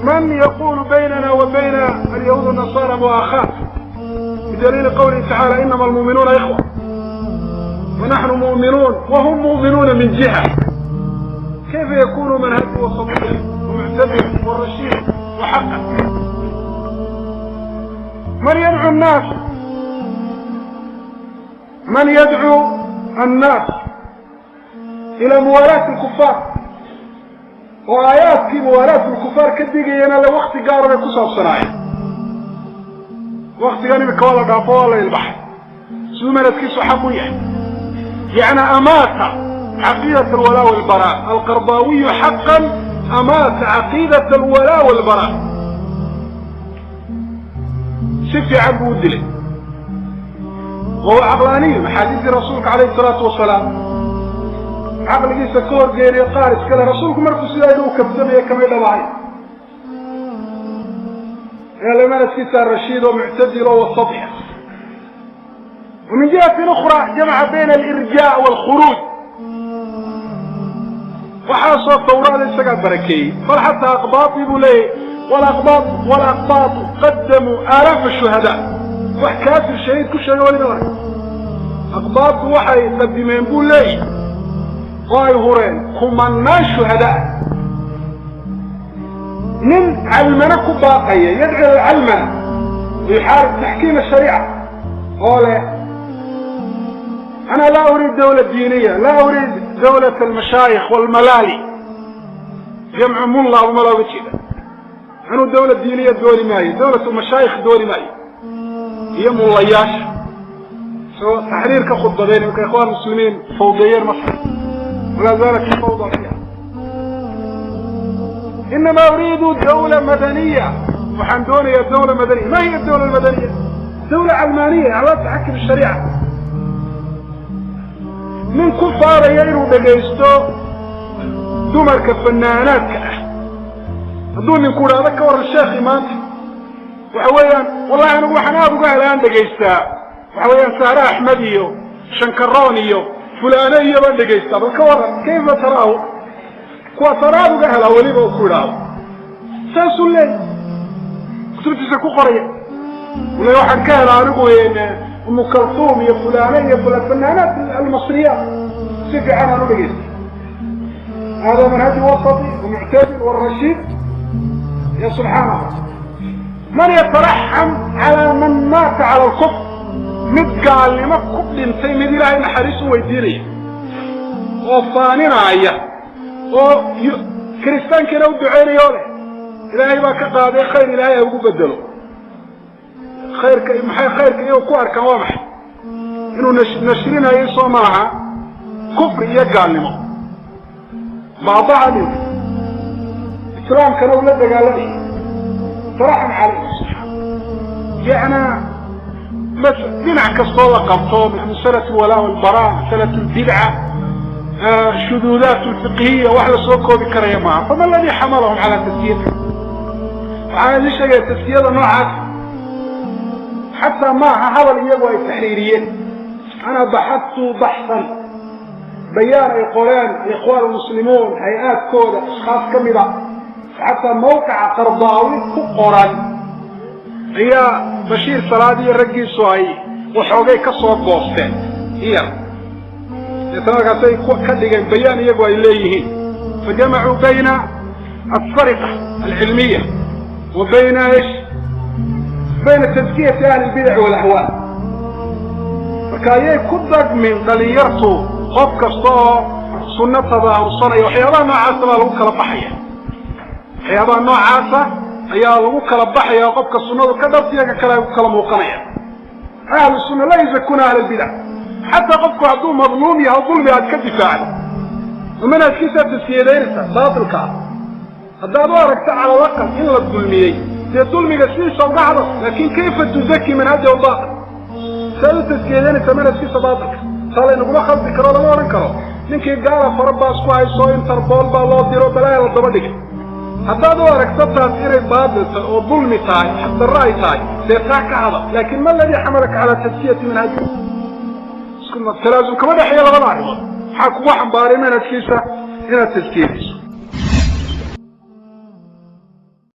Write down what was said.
Man yaqulu baynana wa bayna alyahuud wanasaara mu'aakhaat bidaliili qawlihi tacaala inama almu'minuuna ikhwa wanaxnu mu'minuun wahum mu'minuuna min jiha kayfa yakunu manhaju wasatiya wamuctadil warashiid waxaqa. Man yadcu nnaas, man yadcuu annaas ilaa muwaalaati lkufaar, oo aayaadkii muwaalaat lkufaar ka digayana le wakti gaara bay ku saabsanaayeen. Waktigan imika waa la dhaafo, waa la ilbaxay. Siduu manhajkiisu xaq u yahay? Yacni amaata caqiidat alwalaa walbaraa alqardaawiyu xaqan, amaata caqiidat alwalaa walbaraa, si fiican buu u dilay. Wahuwa caqlaaniyu, axaadiistii rasuulka calayhi salaatu wasalaam caqligiisa ka horgeenayo qaar iskale. Rasuulku markuu sidaa inuu kabsamaya kamay dhabahay ee manhajkiisa rashiid oo muctadil oo wasatiya. Wa min jihatin ukhra jamaca bayna alirjaa waalkhuruuj. Waxaasoo tawraada isagaa barakeeyey, bal xataa aqbaati buu leeyahy walaqbaatu qadamuu aalaafa shuhadaa. Wax kaafir shahiid ku sheega weliba arag. Aqbaabtu waxay qadimeen buu leeyahy oo ay hureen kumanaan shuhadaa. Nin calmano ku baaqaya, yadcu alcalmana yuxaarib taxkiim ashariica, oo leh ana laa uriid dawla diiniya, laa uriid dawlat almashaayikh walmalaali, jamcu mulla uma looga jeeda. Anuu dawla diiniya dooni maayo, dawlatu mashaayikh dooni maayo iyo mullayaasha. Soo taxriir ka khudbadeen imka ikhwaan muslimiin fawdeeyeen Masr, walaa zaalat fawda fiiha. Inamaa uriidu dawla madaniya, waxaan doonayaa dawla madaniya. Ma hiya dawla madaniya? Dawla calmaaniya laa taxakim shariica. Nin ku faaraya inuu dhegaysto dumarka fanaanaadka ah, hadduu ninku idhaahdo ka warran sheekii maanta, waxa weeyaan wallahi anigu waxaan aada uga hela aan dhegaystaa, waxa weeyaan Saare Axmed iyo Shankaroon iyo fulaano iyo baan dhegaystaa, bal ka warran, kayfa taraahu? Kuwaasaan aada uga helaa weliba uu ku idhaahdo, saasuu leeyay, kutubtiisa ku qoraya ule waxaan ka helaa anigu Umu Kaltuum iyo fulaano iyo fula fanaanaat almasriyaat, si fiican aan u dhegaystay. Hada manhaji wasati wamuctadil warashiid. Ya subxaan allah, man yataraxam calaa man maata cala alkufr? Mid gaalnimo ku dhintay mid ilaahay naxariis u weydiinaya oo faaninaya oo kiristaankiina u ducaynaya o leh ilaahay baa ka qaaday, khayr ilaahay ha ugu bedelo khayrka. Maxay khayrka iyagu ku arkaan? Waa maxay inuu nashrinayo? Soo maaha kufri iyo gaalnimo baabaha dhintay, islaamkana uu la dagaalamaya? Taraxam calayh. Yacnaa dhinac kastoo la qabto, masalat alwalaa walbara, masalat albidca, shuduudaat alfiqhiya, wax la soo koobi karaya maaha. Fama aladi xamalahum calaa taskiyati? Waxaan idin sheegaya taskiyada noocaas xataa maaha hadal iyagu ay taxriiriyeen. Ana baxadtu baxsan bayaan ay qoreen Alikhwaan Almuslimuun, hay-aadkooda ashkhaas ka mida, xataa mawqica Qardaawi ku qoran ayaa Bashiir Salaad iyo raggiisu ay waxoogay ka soo goosteen iyar, deetana markaasay ka dhigeen bayaan iyagu ay leeyihiin. Fajamacuu bayna alsariqa alcilmiya wa bayna ish bayna tazkiyati ahli lbidaci walahwaa. Marka ayay ku dagmin dhalinyartu qof kasta oo sunno tadaahursanaya. Waxyaabaha noocaasa baa lagu kala baxaya, waxyaabaha noocaasa ayaa lagu kala baxaya. Qofka sunnadu ka dhabtiya ka kale ay ku kala muuqanaya. Ahlu sunna laa yuzakuuna ahla albidac. Xataa qofku hadduu madluum yahay, dulmi aad ka difaacdo oo manhajkiisaad taskiyadeynaysaa baatilka ah, haddaad u aragto cala alaqal in la dulmiyey, dee dulmiga sidiisa uga hadal. Laakin kayfa tuzaki manhajahu baatil? Saad u taskiyadeynaysaa manhajkiisa baatilka? Taa laynaguma khaldi karo, lama odhan karo ninkii gaala fara baas ku hayso, Interpol baa loo diro, balaaya la daba dhigay. Haddaad u aragto taas inay baatil tahay oo dulmi tahay, xaqdarro ay tahay, dee taa ka hadal. Laakin ma aladii xamalaka calaa tazkiyati manhaji? Talaasum kama dhexeeyo labada arrimood. Maxaa kugu xambaaray manhajkiisa inaad taskiyadiso?